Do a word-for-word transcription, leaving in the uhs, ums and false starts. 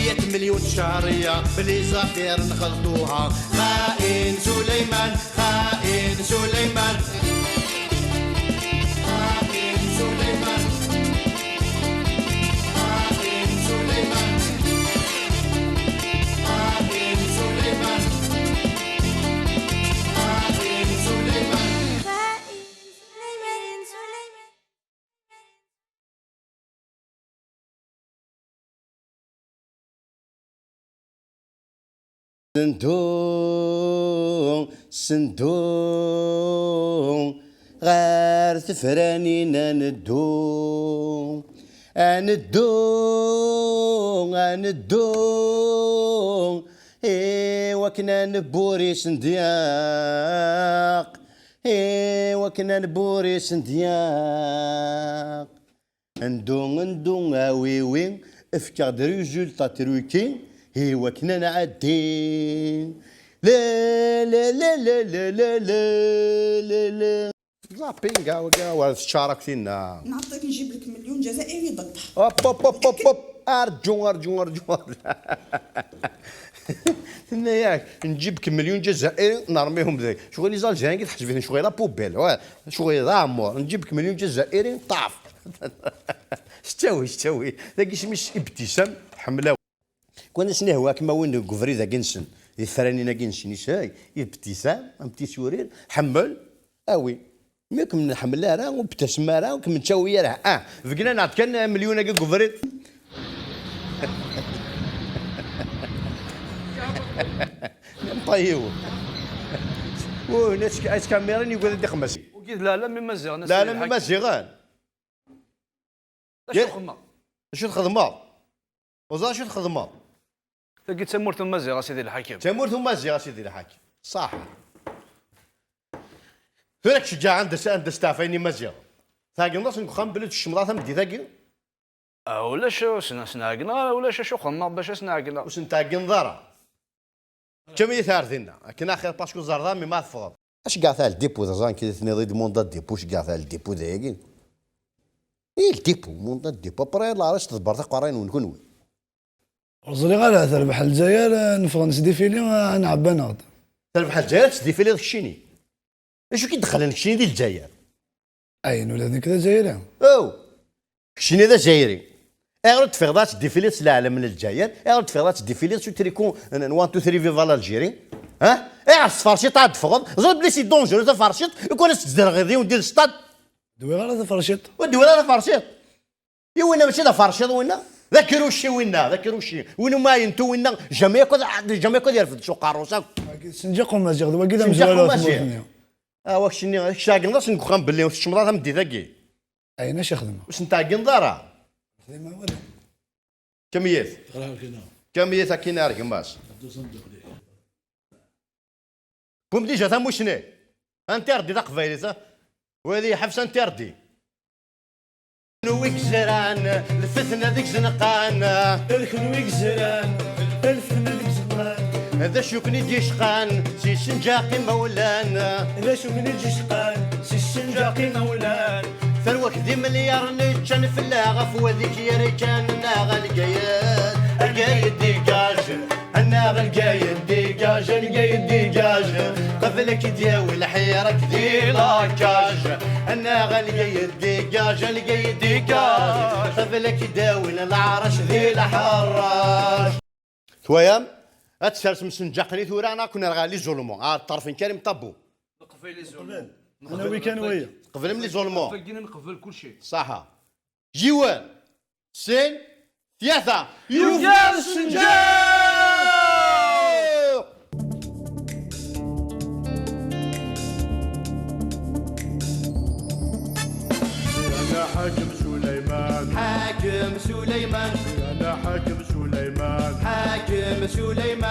مية مليون شهرية بلي زافير نخلطوها. خائن سليمان، خائن سليمان، خائن سليمان، خائن سليمان، خائن سليمان، خائن سليمان. Sendu, sendu, ɣer tefranin ad neddu. Ad neddu, ad neddu, i wakken ad nebbur isendyaq, i wakken ad nebbur isendyaq. Ndu, ndu, a wiwi, efk-aɣ-d résultat truqué, i wakken ad nɛeddi. La, la, la. Zapping, a wagi, war teččar akk tinna. نعطيك نجيب لك مليون جزائري ضدها. Hop, hop, hop, hop, hop. Arǧu, arǧu, arǧu. Tenna-yak, nǧib-k melyun ǧazairi, nermihum deg. Ccɣel iẓaljayen i tḥesbit ccɣel la poubelle, ouais. Ccɣel d aɛemmur, nǧib-k melyun ǧazairi, ṭaf. S ttawi, s ttawi. Dagi isem-is Ibtisam, ḥemmel-awen. Kwan asen ihwa kem-awin deg ubrid-agi-nsen, di tefranin-agi-nsen, isay, Ibtisam, am tisurir, ḥemmel, awi. Mi kem-nḥemmel ara, ur btasem ara, ur kem-nettawi ara. Ah, begna-neɣ-d kan amelyun-agi deg ubrid. Ṭayiw. Ur, nettk-, nettkammiren yugad ad d-ixemmes. Wagi d leɛlam imaziɣen, a Sidi Lḥakim. Leɛlam imaziɣen. D acu xedmeɣ? Acu txedmeḍ? Ur ẓer acu txedmeḍ. Tagi d tamurt umaziɣ, a Sidi Lḥakim. Tamurt umaziɣ, a Sidi Lḥakim. Ṣaḥ. Tura k-ceggɛeɣ anda s-, anda steɛfayen imaziɣen. Tɛeggneḍ-asen deg uxxam belli ur tkeččmeḍ ara tameddit-agi? Ah, ulac, ur sen-, ur sen-ɛeggneɣ ara, ulac acu xedmeɣ bac ad sen-ɛeggneɣ. Ur sen-tɛeggineḍ ara. Kem-iyi-t ar dinna. Akken axir, parce que ẓerda mi ma teffɣeḍ. Aceggeɛ-t ar le dépôt, teẓra nekk i tenniḍ-id mandat de dépôt, ceggeɛ-t ar le dépôt dayagi. I le dépôt, mandat de dépôt, après leɛrac tḍebber taqerray-nwen kunwi. Ur ẓriɣ ara, terbeḥ Lezzayer, neffɣen s défilé, ad nɛebba-neɣ-d. Terbeḥ Lezzayer ad tesdifiliḍ keččini. D acu k-id-dexlen keččini di Lezzayer? Ayen ula d nekk d Azzayri. Aw! Keččini d Azzayri. Ayɣer ur d-teffɣeḍ ad tdifiliḍ s leɛlam n Lezzayer? Ayɣer ur d-teffɣeḍ ad tdifiliḍ s utriku n, n one two three Viva l'Algérie? Ha? Ayɣer s tferciṭ ad d-teffɣeḍ? Ẓriɣ belli c'est dangereux taferciṭ, i kan ad s-tzerɣeḍ yiwen di lstad. Ur d-wwiɣ ara taferciṭ. Ur d-wwiɣ ara taferciṭ. I winna mačči d aferciḍ winna? D akruci winna, d akruci. Win umi yentu winna, jamais akk ad, jamais akk ad yerfed s uqerru-s akk. Wagi d Senǧaq Umaziɣ, d wagi d Senǧaq amezwaru ɣef Umaziɣ. Tmurt-nni. Ah, wa keččini, kečč tɛeggneḍ-as deg uxxam belli ur tkeččmeḍ ara tameddit-agi. Ayen acu xedmeɣ? Ur sen-tɛeggneḍ ara. Xedmeɣ wala. Kamiyet. Kamiyet akin ar gma-s. Wwim déjà tamussni. Interdit taqbaylit, ha? Wali ḥebs interdit. Kenwi i yezran, lfetna deg izenqan. D kenwi i yezran, lfetna deg izenqan. D acu ken-id-yecqan, si Senǧaq imawlan? D acu ken-id-yecqan, si Senǧaq imawlan? Tarwa-k d imelyaṛen ččan fell-aɣ ɣef wadeg yerkan, neɣ a Lgayed, a Lgayed dégage. Annaɣ a Lgayed dégage, a Lgayed dégage. Qbel ad k-id-yawi lḥir akked i la cage. Annaɣ a Lgayed dégage, a Lgayed dégage. Qbel ad k-id-awin leɛrac di leḥrac. Twayam? Ad tsersem Senǧaq-nni tura, neɣ ad ken-rɣeɣ les Allemands. Ah, ṭṭerf n Karim Ṭabbu. Neqbel les Allemands. Qbel. Anawi kan waya. Qblem les Allemands. Fagin neqbel kulci. Ṣaḥa. Yiwen, sin, tlata. Yufgar Senǧaq! Ana Ḥakem Suleyman. Ḥakem Suleyman. Ana Ḥakem Suleyman. Ḥakem Suleyman.